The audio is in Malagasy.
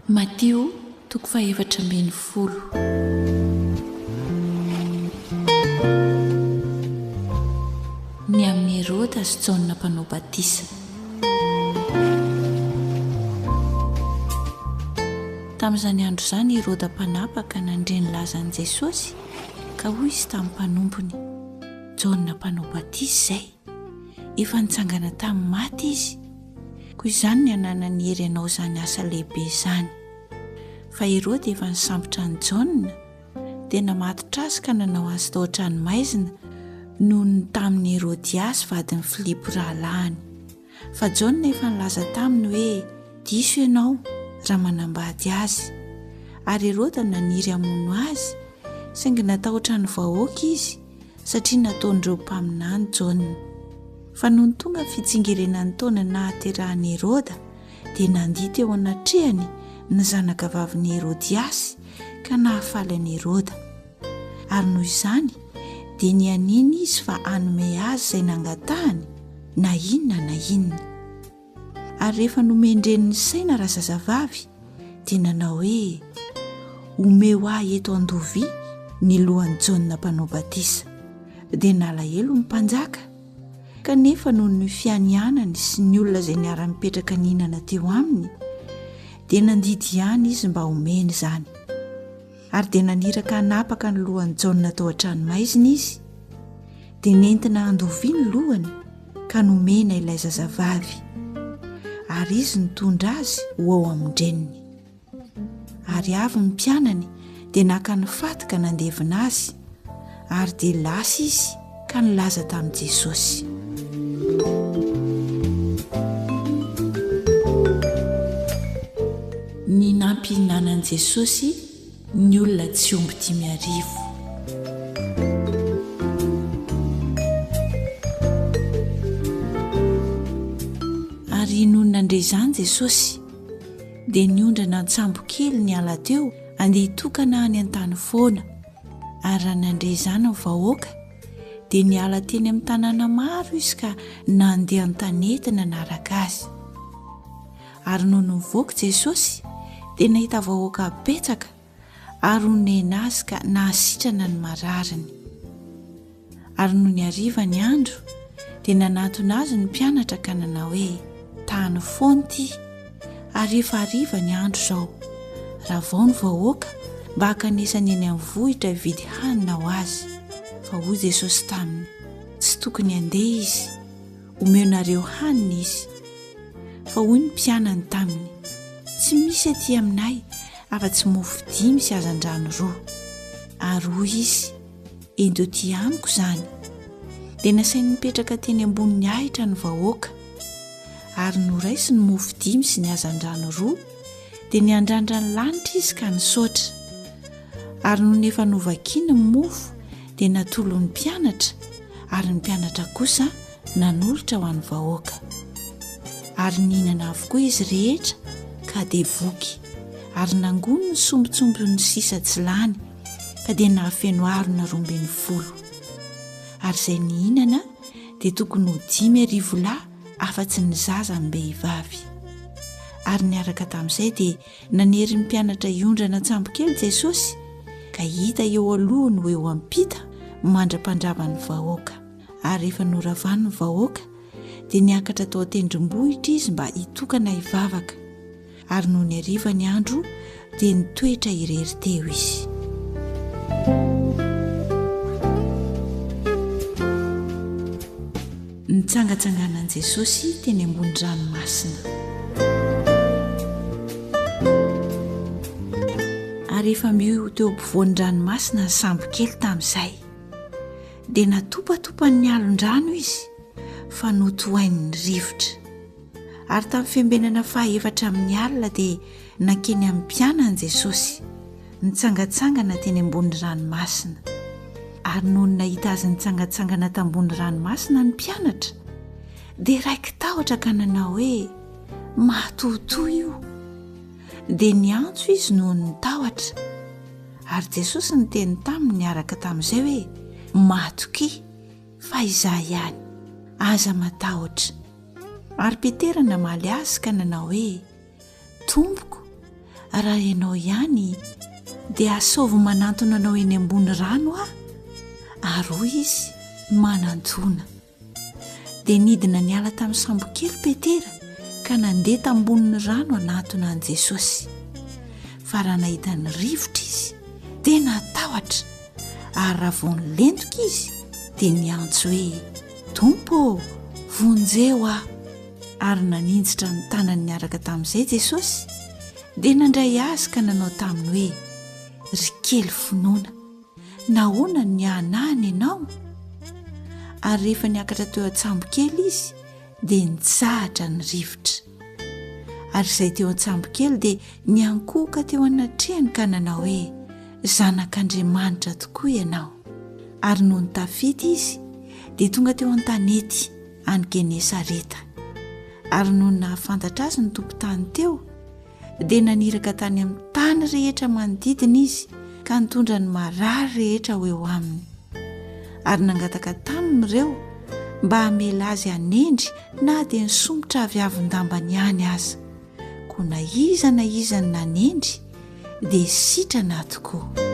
Matio toko fahefatra ambinifolo. Ny amin'i Heroda sy Jaona Mpanao Batisa. Tamin'izany andro izany Heroda mpanapaka nandre ny lazan'i Jesosy ka hoy izy tamin'ny mpanompony, Jaona Mpanao Batisa izay. Efa nitsangana tamin'ny maty izy. Koa izany ny ananany hery hanao izany asa lehibe izany. Fa Heroda efa nisambotra an'i Jaona, dia namatotra azy ka nanao azy tao an-tranomaizina noho ny tamin'i Herodiasy vadin'i Filipo rahalahiny. Fa Jaona efa nilaza taminy hoe, Diso ianao raha manambady azy. Ary Heroda naniry hamono azy, saingy natahotra ny vahoaka izy, satria nataon'ireo mpaminany Jaona. Fa nony tonga ny fitsingerenan'ny taona nahaterahan'i Heroda, dia nandihy teo anatrehany ny zanakavavin'i Herodiasy ka nahafaly an'i Heroda. Ary noho izany dia nianiana izy fa hanome azy izay nangatahany na inona na inona. Ary rehefa nomen-dreniny saina razazavavy dia nanao hoe, Omeo ahy eto an-dovia ny lohan'i Jaona Mpanao Batisa. Dia nalahelo ny mpanjaka, kanefa noho ny fianianany sy ny olona izay niara-nipetraka nihinana teo aminy, dia nandidy ihany izy mba homena izany. Ary dia naniraka hanapaka ny lohan'i Jaona tao an-tranomaizina izy. Dia nentina handovia ny lohany ka nomena ilay zazavavy, ary izy nitondra azy ho ao amin-dreniny. Ary avy ny mpianany dia naka ny faty ka nandevina azy, ary dia lasa izy ka nilaza tamin'i Jesosy. Ny nampihinanan'i Jesosy ny olona tsy omby 5000. Ary nony nandre izany Jesosy, dia niondrana an-tsambo kely niala teo handeha hitokana any an-tany foana. Ary raha nandre izany ny vahoaka, dia niala teny amin'ny tanàna maro izy ka nandeha an-tanety nanaraka azy. Ary nony nivoaka Jesosy, dia nahita vahoaka betsaka ary onena azy ka nahasitrana ny marariny. Ary nony hariva ny andro, dia nanatona azy ny mpianatra ka nanao hoe, Tany foana ity, ary efa hariva ny andro izao. Ravao ny vahoaka mba hankanesany eny amin'ny vohitra hividy hanina ho azy. Fa hoy Jesosy taminy, Tsy tokony handeha izy, omeonareo hanina izy. Fa hoy ny mpianany taminy, Tsy misy aty aminay afa-tsy mofo dimy sy hazandrano roa. Ary hoy izy, Ento aty amiko izany. Dia nasainy nipetraka teny ambonin'ny ahitra ny vahoaka. Ary noraisiny ny mofo dimy sy ny hazandrano roa, dia niandrandra ny lanitra izy ka nisaotra. Ary nony efa novakiny ny mofo, dia natolony ny mpianatra, ary ny mpianatra kosa nanolotra ho an'ny vahoaka. Ary nihinana avokoa izy rehetra ka dia voky, ary nangony ny sombintsombiny sisa tsy lany, ka dia nahafeno harona 12. Ary izay nihinana dia tokony ho 5000 lahy afa-tsy ny zaza amim-behivavy. Ary niaraka tamin'izay dia Nanery ny mpianatra hiondrana an-tsambokely Jesosy, ka hita eo alohany ho eo am-pita mandra-pandravan'ny vahoaka. Ary rehefa noravany ny vahoaka, dia niakatra tao an-tendrombohitra izy mba hitokana hivavaka. Ary nony hariva ny andro, dia nitoetra irery teo izy. Nitsangatsanganan'i Jesosy teny ambony ranomasina. Ary efa mioho teo ampovoan'ny ranomasina ny sambo kely tamin'izay. Dia natopatopan'ny alon-drano izy, fa notohain'ny rivotra. Ary tamin'ny fiambenana fahaefatra amin'ny alina dia nankeny amin'ny mpianany Jesosy. nitsangantsangana teny ambony ranomasina. Ary nony nahita azy nitsangantsangana tambony ranomasina ny mpianatra, dia raiki-tahotra ka nanao hoe, Matoatoa io! Dia niantso izy noho ny tahotra. Ary Jesosy niteny taminy niaraka tamin'izay hoe, Matokia, fa Izaho ihany, aza matahotra. Ary Petera namaly azy ka nanao hoe, Tompoko, Raha ianao ihany, dia asaovy manantona anao eny ambony rano aho. Ary hoy izy, Manantona. Dia nidina niala tamin'ny sambokely Petera ka nandeha tambonin'ny rano hanatona an'i Jesosy. Fa raha nahita ny rivotra izy, dia natahotra, ary raha vao nilentika izy, dia niantso hoe, Tompo ô, vonjeo aho! Ary naninjitra ny tanany niaraka tamin'izay Jesosy, dia nandray azy ka nanao taminy hoe, Ry kely finoana! Nahoana no niahanahana ianao? Ary rehefa niakatra teo an-tsambo kely izy, dia nitsahatra ny rivotra. Ary izay teo an-tsambo kely dia niankohoka teo anatrehany ka nanao hoe, Zanak'Andriamanitra tokoa ianao. Ary nony tafita izy, dia tonga teo an-tanety any Genesareta. Ary nony nahafantatra azy ny tompon-tany teo, dia naniraka tany amin'ny tany rehetra manodidina izy ka nitondra ny marary rehetra ho eo aminy. Ary nangataka taminy ireo mba hamela azy hanendry na dia ny somotra avy avon-dambany ihany aza. Koa na iza na iza no nanendry dia sitrana tokoa.